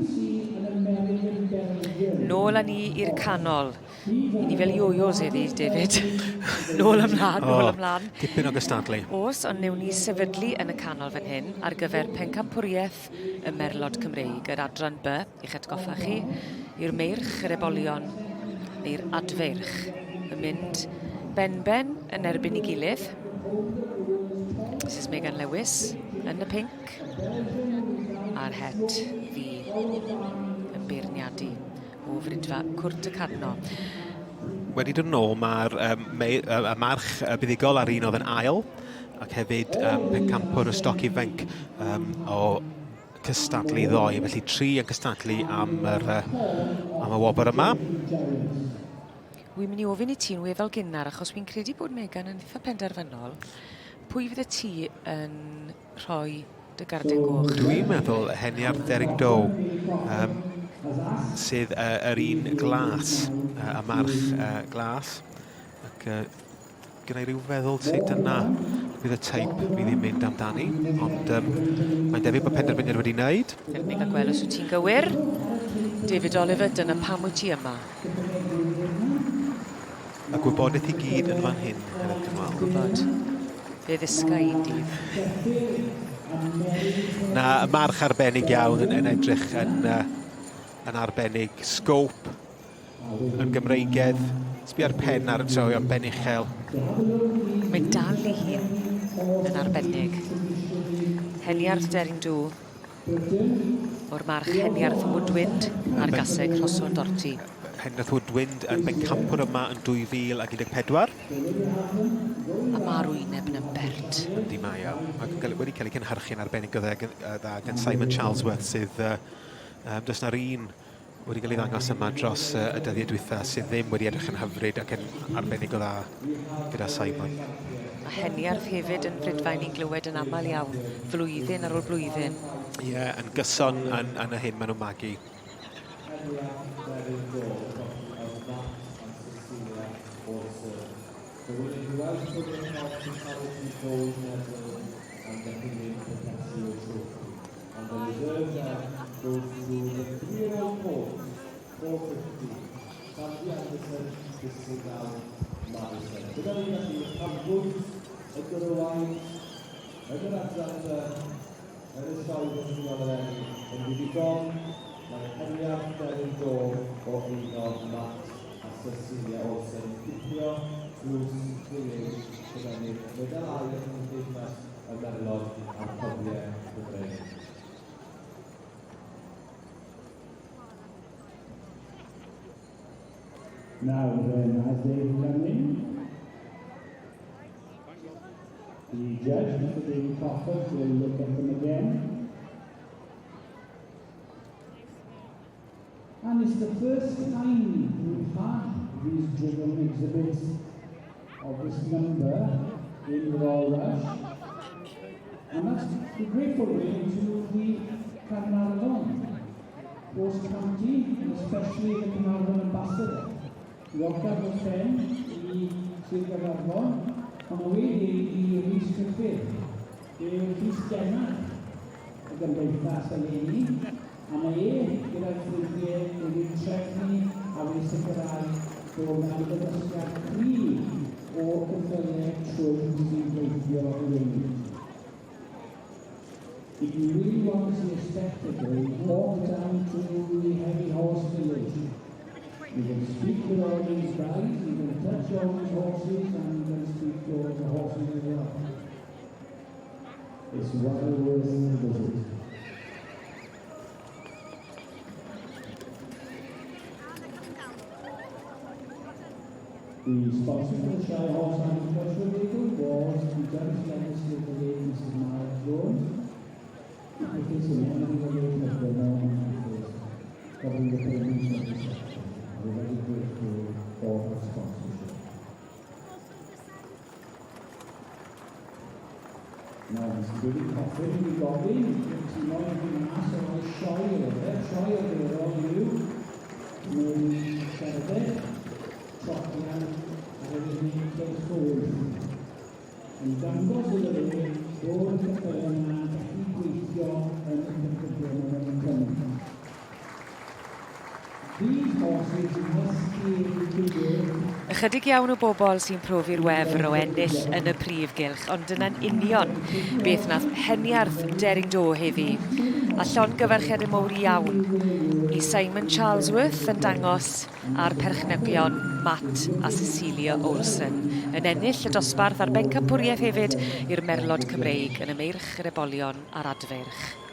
seen an American Belgian. Nôl â ni i'r canol. I ni fel yo-yos heddi, David. nôl ymlaen, nôl ymlaen. Dipyn o gystadlu. Oes, ond newn ni sefydlu yn y canol fan hyn ar gyfer pencampwriaeth y Merlod Cymreig, yr adran B, i'ch atgoffa chi, i'r meirch, yr ebolion, neu'r adfeirch, yn mynd benben yn erbyn ei gilydd. Mrs Megan Lewis yn y pinc a'r het ddu yn beirniadu o fridfa Cwrt y Cadno. Wedi dod yn ôl mae'r um, y march buddugol ar un oedd yn ail ac hefyd um, pencampwr y stoc ifanc um, o cystadlu ddoe. Felly tri yn cystadlu am, yr, am y wobr yma. Wi'n mynd i ofyn i ti'n weddol gynnar achos wi'n credu bod Megan yn eitha penderfynol. Pwy fydde ti yn rhoi dy garden goch? Dwi'n meddwl Heniarth Derring Doe, um, sydd uh, yr un glas, uh, y march uh, glas. Ac uh, gyda i ryw feddwl sut dyna fydd y teip fydd i'n mynd amdani, ond um, mae'n debyg bod penderfyniad wedi wneud. Fel ni'n cael gweld os wyt ti'n gywir. David Oliver, dyna pam wyt ti yma. Y gwybodaeth i gyd yn fan hyn, hefyd Cynwal. Gwybod. Fe ddysga un dydd. Na, y march arbennig iawn yn, yn edrych yn, uh, yn arbennig. Scope yn Gymreigedd. Sbia ar pen ar y troion, ben uchel. Mae'n dal i hun yn arbennig. Heliarth Deryn Dŵ o'r march Heniarth Woodwind a'r gaseg Rhoson Dorti. Heniarth Woodwind yn bencampwr yma yn 2014. A mae'r wyneb yn bert. Yndi mae o. Ac wedi cael ei cynhyrchu'n arbennig o dda gan Simon Charlesworth sydd... Uh, um, does na'r un wedi cael ei ddangos yma dros y dyddiau dwytha sydd ddim wedi edrych yn hyfryd ac yn arbennig o dda gyda Simon. A Heniarth hefyd yn Rhydfaen ni'n glywed yn aml iawn, flwyddyn ar ôl blwyddyn. Ie, yeah, yn gyson yn, yn y hyn maen nhw'n magu. And the reserve then goes to the three-year-old colt, 450, Sandy Anderson, Thistledown, Madison. Gyda ni felly uchafbwynt y gwrywaidd yn yr adran de, yn y sioe frenhinol eleni, yn fuddugol, mae Heniarth Delyn Dôr o eiddo Matt a Cecilia Olsen yn cipio tlws Cymreig cyfennill medal aur yng Nghymdeithas y Merlod a'r Cobiau Cymreig. Now then, as they come in, the judge, Mr David Crawford, will look at them again. And it's the first time we've had these driven exhibits of this number in the Royal Welsh. And that's grateful really to the Caernarfon, Horse County, and especially the Caernarfon Ambassador. Diolchgar dros ben i Sir Gaernarfon, ond mae wedi i Rhys Griffith, yw Rhys Gennad y gymdeithas eleni, a mae e gyda'i ffrindiau wedi trefnu a wedi sicrhau bod yna ymddangosiad cryf o geffylau trwm sy'n gweithio eleni. If you really want to see a spectacle, walk down to the Heavy Horse Village. You can speak with all these guys, you can touch all these horses, and you can speak to all the horses as well. It's well worth the visit. The sponsor for the Shy Horse Agricultural Vehicle was the Dutch legislator late Mrs. Miles Jones. It is in memory of the late husband, Norman Griffiths, covering the payments of the section. We're very grateful for her sponsorship. Nawr, Mr David Coffin wedi gofyn i'r timoedd i mas o roi sioe iddo fe, sioe arferol yw mewn cerdded, trotian a hefyd wneud cylch o wyth. Yn dangos iddo fe bod y ceffylau yma'n gallu gweithio yn y cyrchyddion yn y cynnig. Ychydig iawn o bobl sy'n profi'r wefr o ennill yn y prif gylch, ond dyna'n union beth nath Heniarth Daring Do heddi. A llongyfarchiadau mowr iawn i Simon Charlesworth yn dangos a'r perchnogion Matt a Cecilia Olsen yn ennill y dosbarth a'r bencampwriaeth hefyd i'r Merlod Cymreig yn y Meirch, yr Ebolion a'r Adfeirch.